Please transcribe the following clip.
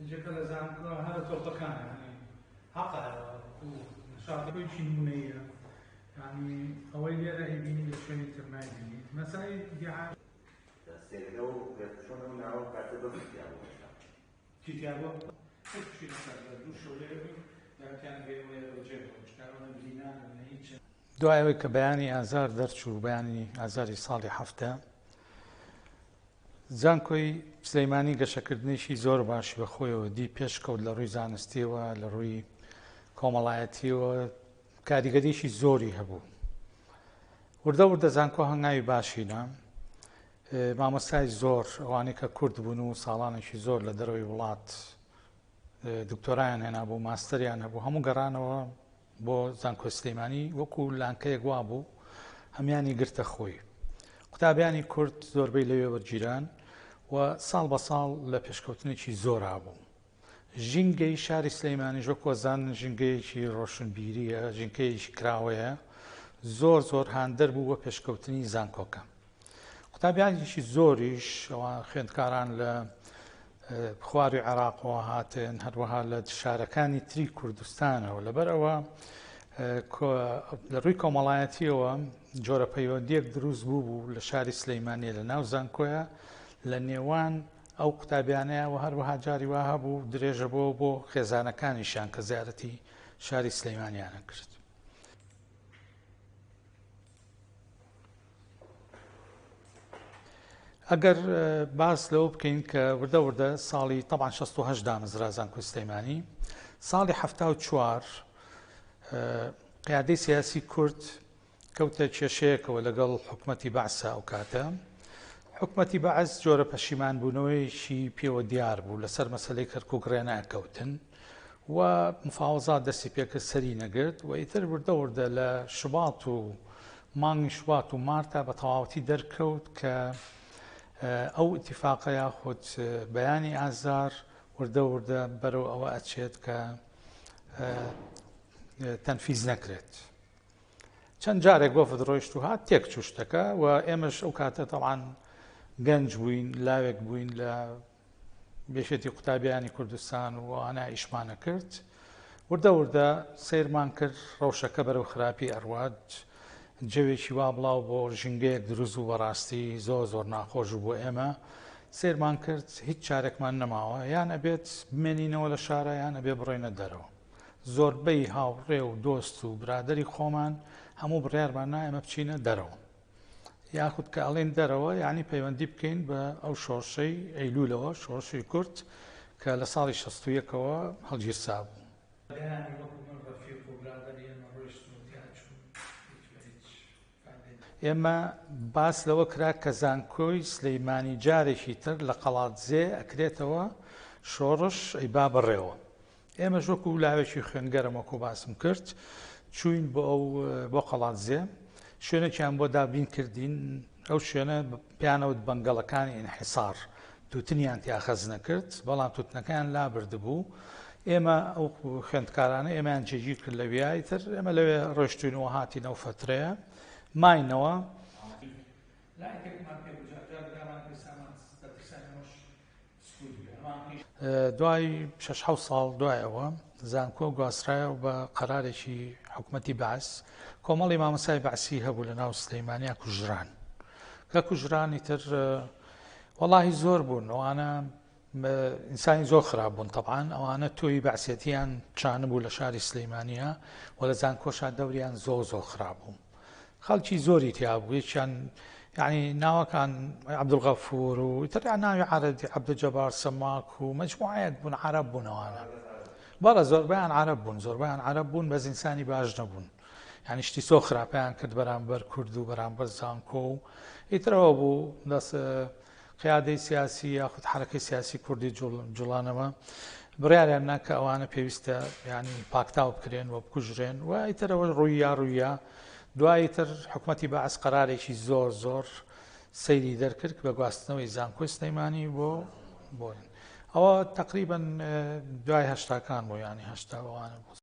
گەنجەکە لە زانکۆ هەرە تۆپەکان یانی حەقە وەکو نەشاتێکی نمونەیە یانی ئەوەی لێرە ئەیبینی لە شوێنی تر نایبینیت مەسەلەی دیعایە. سێرگە و چۆن ئەو ناوە کاتە بەفر تیا بوو هێشتا. چی تیا بوو؟ هیچ شتی لەسەر بەس دوو شەو لێرە بووین داوەتیان گەی ئەوەیە بەجێ بڕۆن چونکە ئەوە نە برینانن نە هیچن. دوای ئەوەی کە بەیانی ئازار دەرچوو، بەیانی ئازاری ساڵی حەفتا، زانکۆی سلەیمانی گەشەکردنێکی زۆر باشی بە خۆیەوە دی، پێشکەوت لە ڕووی زانستیەوە، لە ڕووی کۆمەڵایەتیەوە کاریگەریی زۆری هەبوو. وردە وردە زانکۆ هەنگاوی باشی نا. مامۆستای زۆر ئەوانەی کە کورد بوون و ساڵانێکی زۆر لە دەرەوەی وڵات دکتۆرایان هێنابوو، ماستەریان هەبوو، هەموو گەڕانەوە بۆ زانکۆی سلەیمانی وەکو لانکەیەک وابوو هەمیانی گرتە خۆی. قوتابیانی کورد زۆربەی لەوێ وەرگیران و ساڵ بە ساڵ لە پێشکەوتنێکی زۆرا بوو. ژینگەی شاری سلەیمانیش وەکو ئەزانن ژینگەیەکی ڕۆشنبیرییە، ژینگەیەکی کراوەیە، زۆر زۆر هاندەر بوو بۆ پێشکەوتنی زانکۆکە. قوتابیانێکی زۆریش ئەوان خوێندکاران لە خواری عێراقەوە هاتن، هەروەها لە شارەکانی تری کوردستانەوە. لەبەر ئەوە لە ڕووی کۆمەڵایەتیەوە جۆرە پەیوەندیەک دروست بوو بوو لە شاری سلەیمانیە لە ناو زانکۆیە لە نێوان ئەو قوتابیانەیە و هەروەها جاری وا هەبوو درێژە بۆ بۆ خێزانەکانیشیان کە زیارەتی شاری سلەیمانیانە کرد. ئەگەر باس لەوە بکەین کە وردە وردە ساڵی تەبعەن 68 دامەزرا زانکۆی سلەیمانی، ساڵی 74 قیادەی سیاسی کورد کەوتە کێشەیەکەوە لەگەڵ حکومەتی بەعسا ئەو کاتە حکومەتی بەعس جۆرە پەشیمان بوونەوەیەکی پێوە دیار بوو لەسەر مەسەلەی کەرکوک ڕێنەکەوتن و مفاوەزات دەستی پێکرد سەری نەگرت و ئیتر وردە وردە لە شوبات و مانگی شوبات و مارتا بە تەواوەتی دەرکەوت کە ئەو ئیتیفاقە یاخود بەیانی ئازار وردە وردە بەرەو ئەوە ئەچێت کە تەنفیز نەکرێت. چەند جارێک وەفد ڕۆیشت و هات تێک چوو شتەکە و ئێمەش ئەو کاتە تەوان گەنج بووین لاوێک بووین لە یەکێتی قوتابیانی کوردستان و ئەوانە ئیشمانە کرد وردە وردە سەیرمان کرد ڕەوشەکە بەرەو خراپی ئەڕوات جەوێکی وا بڵاو بۆ ژینگەیەک دروست بوو بەڕاستی زۆر زۆر ناخۆش بوو بۆ ئێمە سەیرمان کرد هیچ چارێکمان نەماوە یان ئەبێت بمێنینەوە لە شارە یان ئەبێ بڕۆینە دەرەوە زۆربەی هاوڕێ و دۆست و برادری خۆمان هەموو بڕیارمان نا ئێمە بچینە دەرەوە یاخود کە ئەڵێن دەرەوە یعنی پەیوەندی بکەین بە ئەو شۆڕشەی ئەیلولەوە شۆڕشی کورد کە لە ساڵی 61ەوە هەڵگیرسا بوو. دەیانی وەکو من ڕەفیق و برادەری ئێمە ڕۆیشتن و تیاچوون هیچ بە هیچ فایدەی نەبوو. ئێمە باس لەوە کرا کە زانکۆی سلەیمانی جارێکی تر لە قەڵادزێ ئەکرێتەوە شۆڕش ئەیبا بەڕێوە. ئێمەش وەکو لاوێکی خوێنگەرم وەکو باسم کرد چوین بۆ ئەو بۆ قەڵادزێ شوێنێکیان بۆ دابین کردین ئەو شوێنە پیانەوت بەنگەڵەکانی ئینحیسار توتنیان تیا خەزنە کرد بەڵام توتنەکەیان لابردبوو ئێمە ئەو خوێندکارانە ئێمەیان جێگیر کرد لەویا ئیتر ئێمە لەوێ ڕۆشتوین و هاتین ئەو فەترەیە ماینەوە. لایکێکمان پێ بوو جار جار دامان پێ سامان دەترساین ئەوەش دوای شەش حەوت ساڵ دوای ئەوە زانکۆ گواسترایەوە بە قەرارێکی حکومەتی بەعس کۆمەڵی مامۆستای بەعسی هەبوو لە ناو سلەیمانیا کوژران کە کوژرانی تر وەڵاهی زۆر بوون ئەوانە ئینسانی زۆر خراپ بوون تەبان ئەوانە تۆی بەعسێتیان چانبوو لە شاری سلەیمانیا و لە زانکۆشا دەوریان زۆر زۆر خراپ بوو خەڵکی زۆری تیا بوو یەکیان یعنی ناوەکان عەبدولغەفور و ئیتر ناوی عەرەبی عەبدولجەبار سەماک و مەجموعەیەک بوون عەرەب بوون ئەوانە بەڵێ زۆربەیان عەرەب بوون زۆربەیان عەرەب بوون بەس ئینسانی باش نەبوون یعنی شتی زۆر خراپیان کرد بەرامبەر کورد و بەرامبەر زانکۆ و ئیترەوە بوو دەست قیادەی سیاسی یاخود حەرەکەی سیاسی کوردی جوڵانەوە بڕیاریان نا کە ئەوانە پێویستە ینی پاکتاو بکرێن و بکوژرێن و ئیترەوە ڕوویا ڕوویا دوایی تر حکومەتی بەعس قەرارێکی زۆر زۆر سەیری دەرکرد بە گواستنەوەی زانکۆی سلەیمانی بۆ بۆ ئەوە تقریبا دوای هەشتاکان بۆ ینی هەشتا ئەوانە بوو.